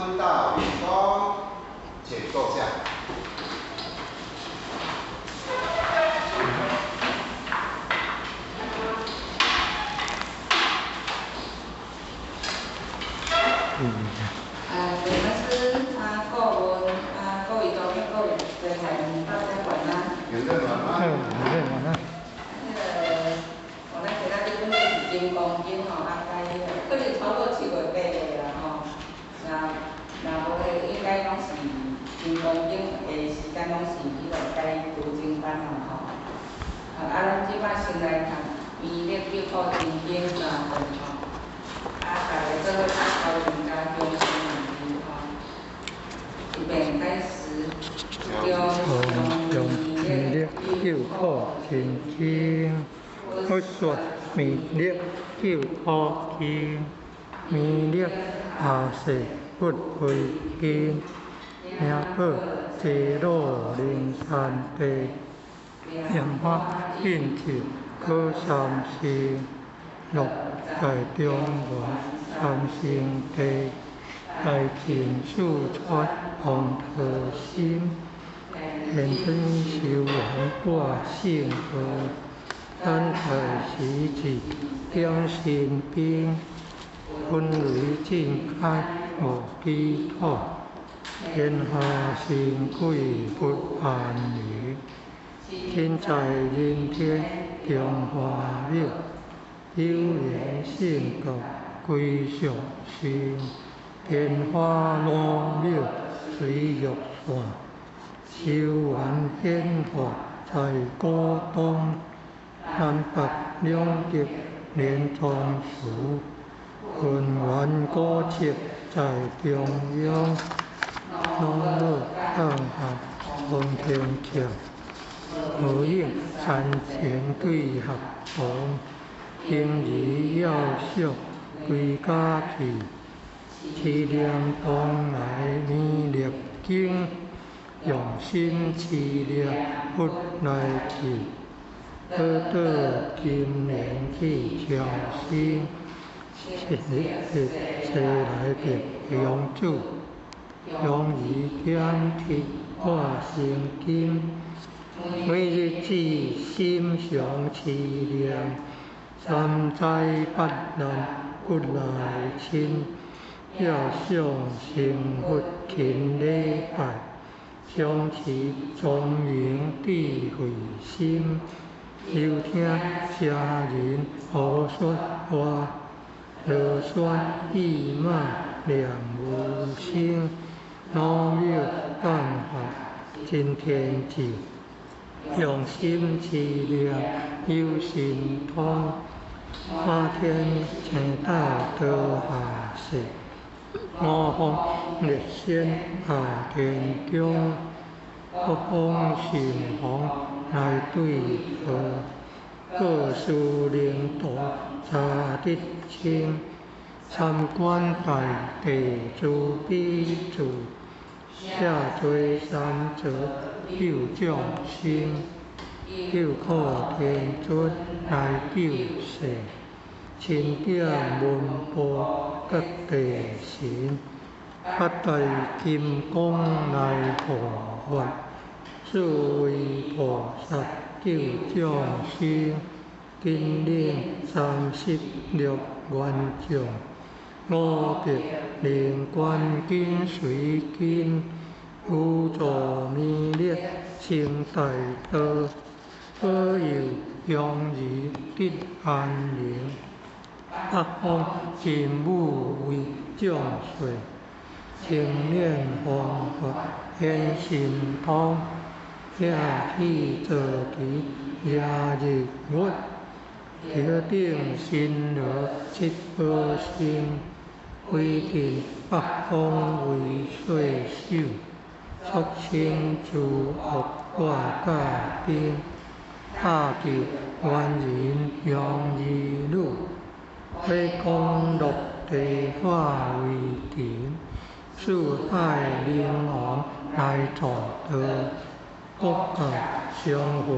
尊大运功，请坐下。啊，陈老師啊，顧問啊，各位同學，各位在場，大家晚安。有任晚安。嗯，晚安。那個，我咱今仔日本是金剛經吼，啊，該可能超過7月8日啦吼。若若無的，應該攏是金剛經的時間，攏是彼個該讀經班啦吼。啊，咱這擺先來讀《彌勒救苦真經》三段吼。啊，大家做伙讀頭前加中心字吼。預備開始。用彌勒救苦真經，佛說彌勒救苦經，彌勒下世佛慧經，名號濟老靈山地，蓮華印契可三生，樂在中原三聖地，來進四川黃桃心，天尊修緣掛聖號，等待時節點神兵，分雷震開無基土，天下神鬼不安寧，天在人天中華廟，有緣聖教歸上心，天花羅廟隨玉線，修緣顯化在古東，南北兩極連莊樹，渾圓古蹟在中央，朗樂放下通天橋，合影山前對合同，平兒要惜歸家去，持念東來彌勒經，用心持念佛來去，得到金蓮去超生，七日西來別永住，用意點鐵化成金，每日至心常持念，三災八難不來侵，要想成佛勤禮拜，常持莊嚴智慧心，猶聽聲人好說話，羅旋意馬念無聲，老廟放下真天智，用心持念有神通，滿天星斗墮下世，五方列仙下天宮，各方神王來對號，各司靈道查得清，參觀大地慈悲住，下垂三澤救眾生，救苦天尊來救世，欽點文部各地神，八大金剛來護法，四位菩薩救眾生，金領36員將，500靈官緊隨跟，輔助彌勒成大道，保佑鄉兒得安寧。八方真武為眾說，清練方法顯神通，拆起坐騎掠日月，頭頂神羅七寶星，威震八方為歲首，促成諸惡掛甲兵，搭救完人鄉兒女，火光落地化為塵，四海靈王來助道，國教雙魂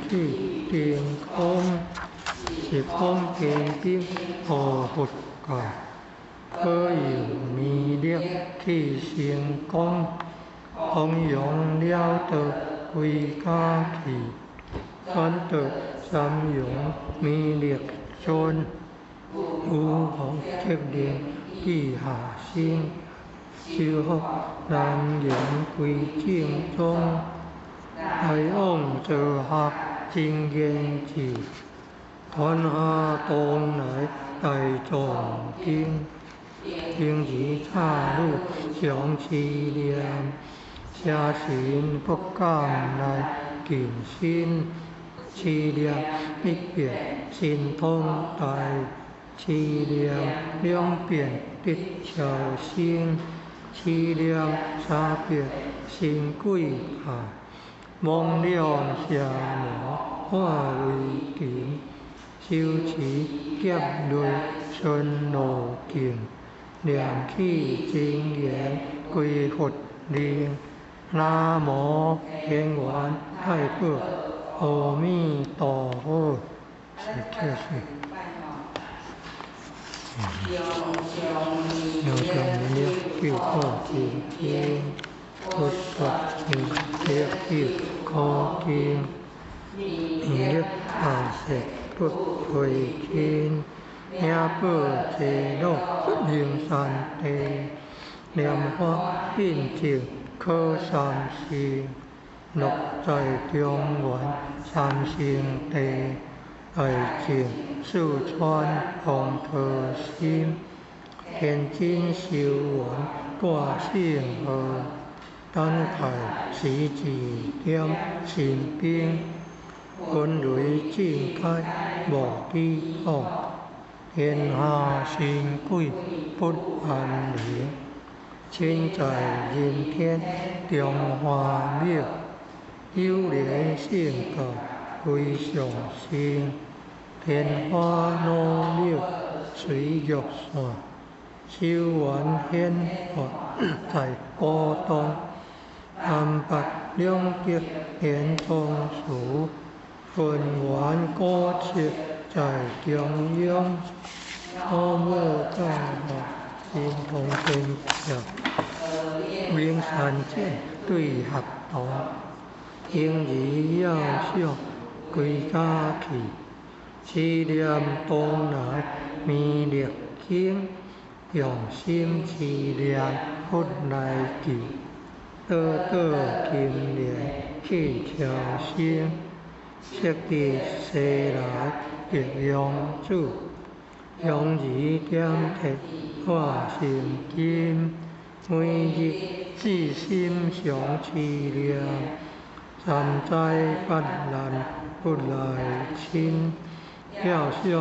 去天空，十方天兵護佛教，保佑彌勒去成功，弘揚了道歸家去，轉到三陽彌勒尊，有福德能記下生，修福南瀛歸正宗，來往座下真言咒，傳下東來大藏經，嬰兒插女常持念，邪神不敢來近身，持念一遍神通大，持念兩遍得超生，持念三遍神鬼怕，魍魎邪魔化為塵，手持劫雷巡路徑，念起真言歸佛靈，南無天元太保阿彌陀佛。是確實。用上彌勒救苦救難，佛說彌勒救苦經，彌勒下誓不退親，聽報坐落靈山地，蓮花印證可三世，落在中原三聖地，大淨四川風濤心，天津修雲掛聖號，等待時節點神兵，雲雷震開無抵擋，天下神鬼不安寧，親在人天中華廟，有蓮聖教非常盛，天花老廟水玉散，修緣顯化在古洞，南北兩極天宗祠，混元古蹟在中央，老母教下神通天橋，明山涧對合同，嬰兒要想歸家去，持念東來彌勒經，用心持念佛來救，倒倒金蓮去超生，昔日西來白羊子，香兒點鐵化成金，每日至心常持念，三災八難不來侵，要想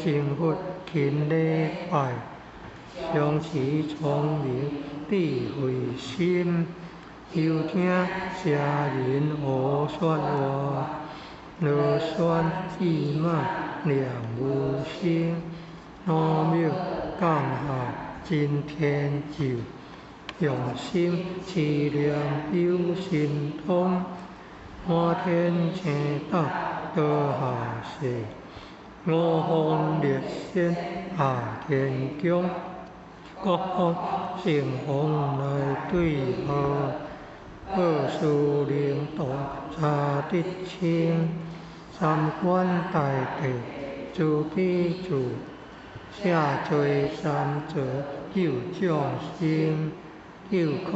成佛勤禮拜，常持聰明智慧心，休聽邪人胡說話，羅旋意馬念無聲，老廟降下真天咒，用心持念有神通，滿天星斗落下世，五方列仙下天宮，各方聖風來對號，報師靈童查得清，三官大帝慈悲住，下罪三座救眾生，救苦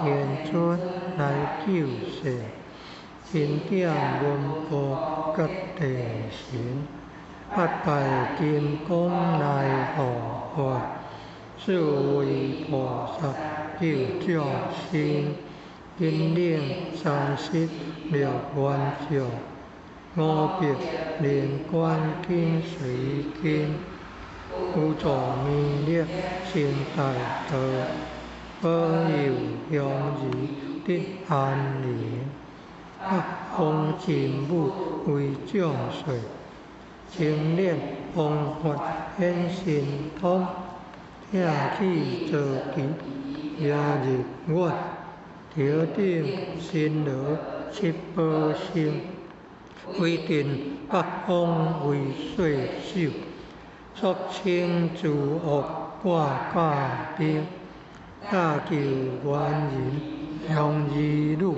天尊來救世，欽點文部覺地神，八大金剛來護法，四位菩薩救眾生，金領36員將，五百靈官緊隨跟，輔助彌勒行大道，保佑鄉兒得安寧。北方真武為眾帥，青蓮方法顯神通，拆去坐騎夜日月，頭頂神羅七寶星，威震八方為稅首，俗稱諸惡掛架燈，搭救原人鄉兒女，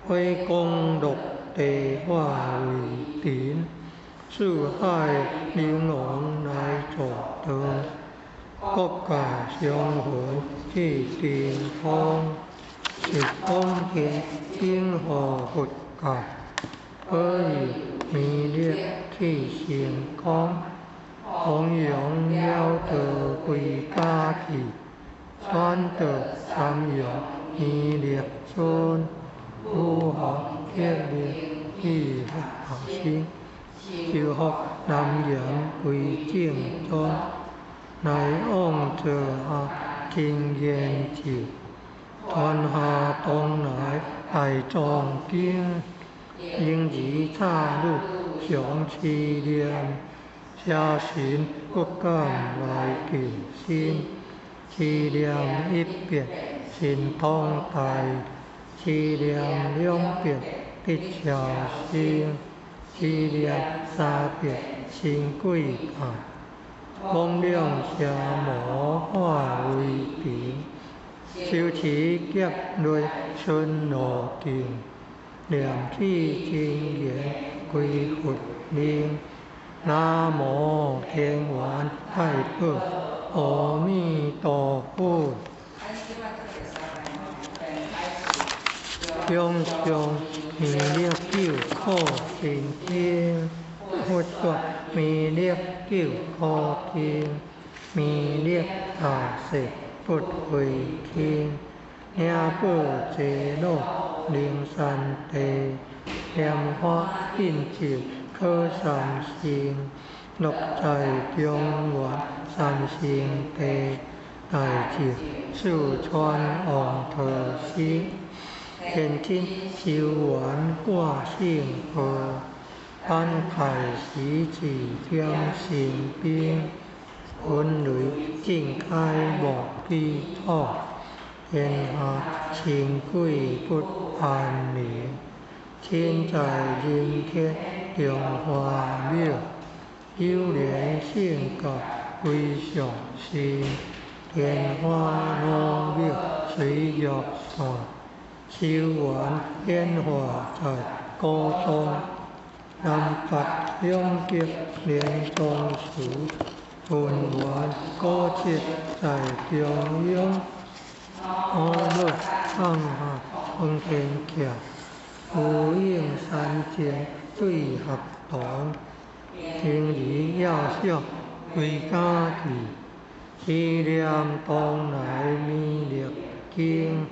火光落地化為塵，四海流浪來做長，國家相魂去天空，十方天頂護佛教，保佑彌勒去星空，弘揚了道歸家去，傳導三陽彌勒尊，五行鐵力去下生，修福南岩歸正宗，來往座下真言咒，傳下東來大藏經，嬰兒插女常持念，邪神不敢來近身，持念一遍神通大，持念兩遍得超生，持念三遍神鬼怕，罔兩邪魔化為塵，修持劫內順路徑，念起真言歸佛靈，南無天元太保阿彌陀佛。仰上彌勒救苦神經，佛說彌勒救苦經，彌勒大誓不悔輕，領寶濟老靈山地，蓮花印證可三生，樂在中原三聖地，大智四川王陀寺，天津修元掛聖號，板開時智點神兵，雲雷震開莫比土，天下神鬼不安寧，天在人天中華廟，有蓮聖教歸上身，天花老廟水玉山，修元顯化在古莊，南北兩極連莊祠，文源古蹟在中央，五老放下通天徛，有應三前對合同，聽兒要笑歸家去，持念東來彌勒經，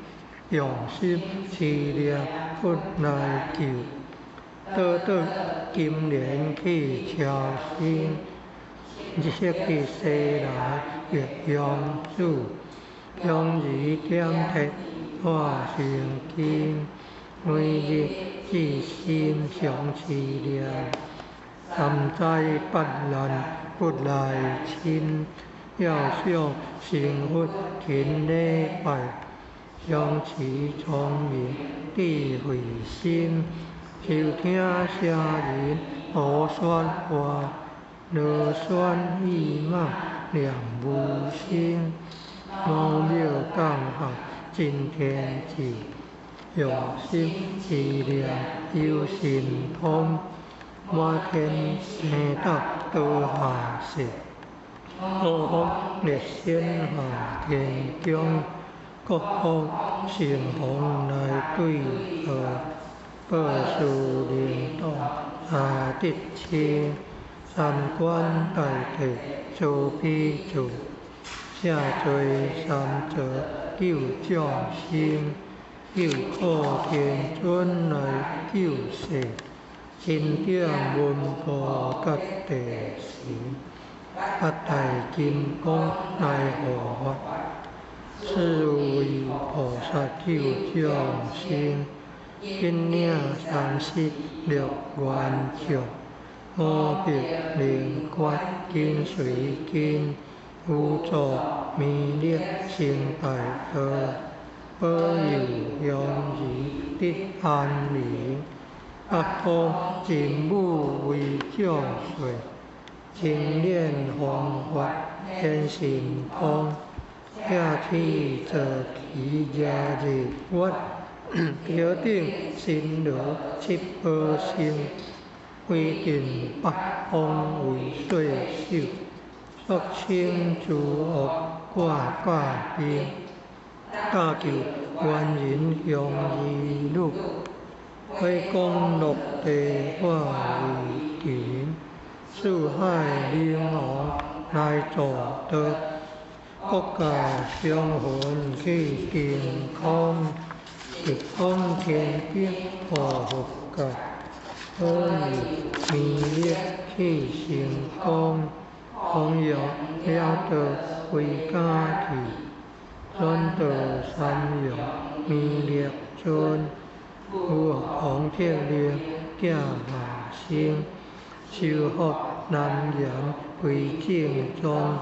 用心持念佛來救，倒倒金蓮去超生，釋去西來玉陽子，香兒點鐵化成金，每日至心常持念，三災八難不來侵，要想成佛勤禮拜，常持聰明智慧心，收聽聖人胡說話，羅旋意馬念無聲，五廟降下真天智，用心持念有神通，滿天星斗倒下世，五方列仙下天宮，各方神風來對號，報事靈動阿得清，三官大帝慈悲主，赦罪三座救眾生，救苦天尊來救世，欽點文武甲地神，八大金剛來護法，四位菩薩救眾生，金領36願眾，五百靈官緊隨跟，輔助彌勒成大道，保佑鄉兒得安寧。八方真武為眾說，清練方法顯神通，拆起坐騎遮日月，橋頂神羅七寶星，威震八方為世首，肅清諸惡掛駕兵，搭救冤人鄉兒女，火光落地化為塵，四海明王來助道，國家雄魂去晴空，一方天兵護佛教，保佑彌勒去成功，弘揚了道歸家去，轉導三陽彌勒尊，有功德令寄下生，修福南岩歸正宗，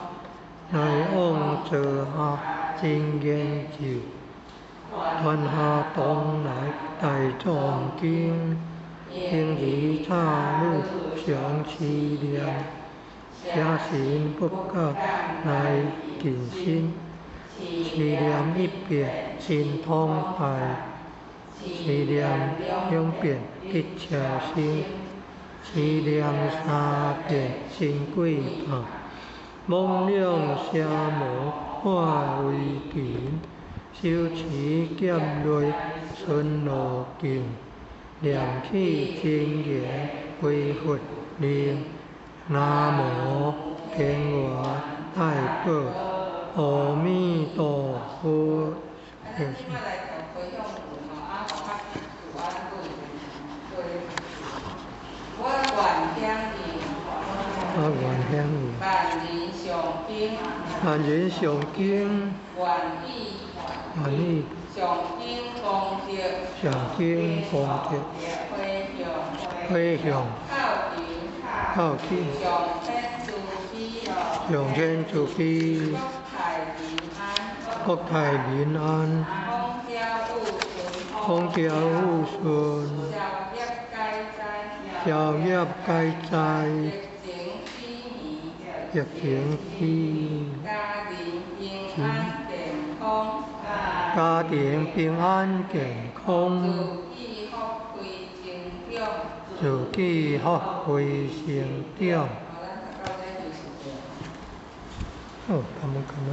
來往座下真言咒，傳下東來大藏經，嬰兒插女常持念，邪神不敢來近身，持念一遍神通大，持念兩遍得超生，持念三遍神鬼怕，猛量邪魔化為塵，手持劍銳巡路徑，念起真言歸佛靈，南無天王太保，阿彌陀佛。啊，咱這擺來讀回向文吼，啊，予較有安對對。我願享用，我願享用，萬人上經，萬人上經，願以願以上經功德，上經功德，回向，回向，孝勤，孝敬，上天慈悲，上天慈悲，國泰民安，國泰民安，風調雨順，風調雨順，消業解災，消業解災，疫情止疫情止，家人平安健康，家庭平安健康，自己福慧增長。自己福慧成長。好，咱讀到這就是對。好，感恩感恩。